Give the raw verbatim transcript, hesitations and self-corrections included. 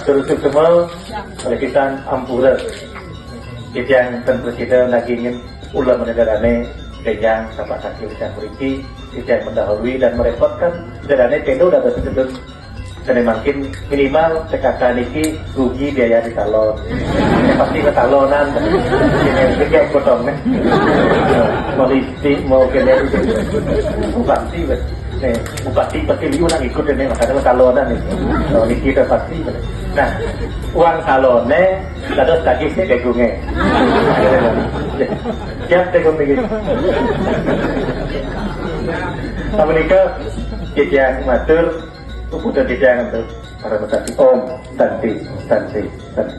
Terus semua, oleh kita ampura. Titiang ten prasida nagingin ulah manedarané, titiang tapak kaki titiang mriki, titiang mendahului dan merepotkan. Tedane tendo dados sedut. Kene mangkin minimal T K K niki rugi biaya di salon. Pasti ke salonan. Kene gede potong, eh. Mau lipstik, mau kene. Pasti, weh. Nih, bupati pasti liu nak ikut ini, makanya salonan nih. Kalau niki kita pasti. Nah, uang salonnya dados tagih nek degunge. Siap degung niki. Sapunika titiang matur, puputan titiang untuk para petani. Om Santi, Santi, Santi.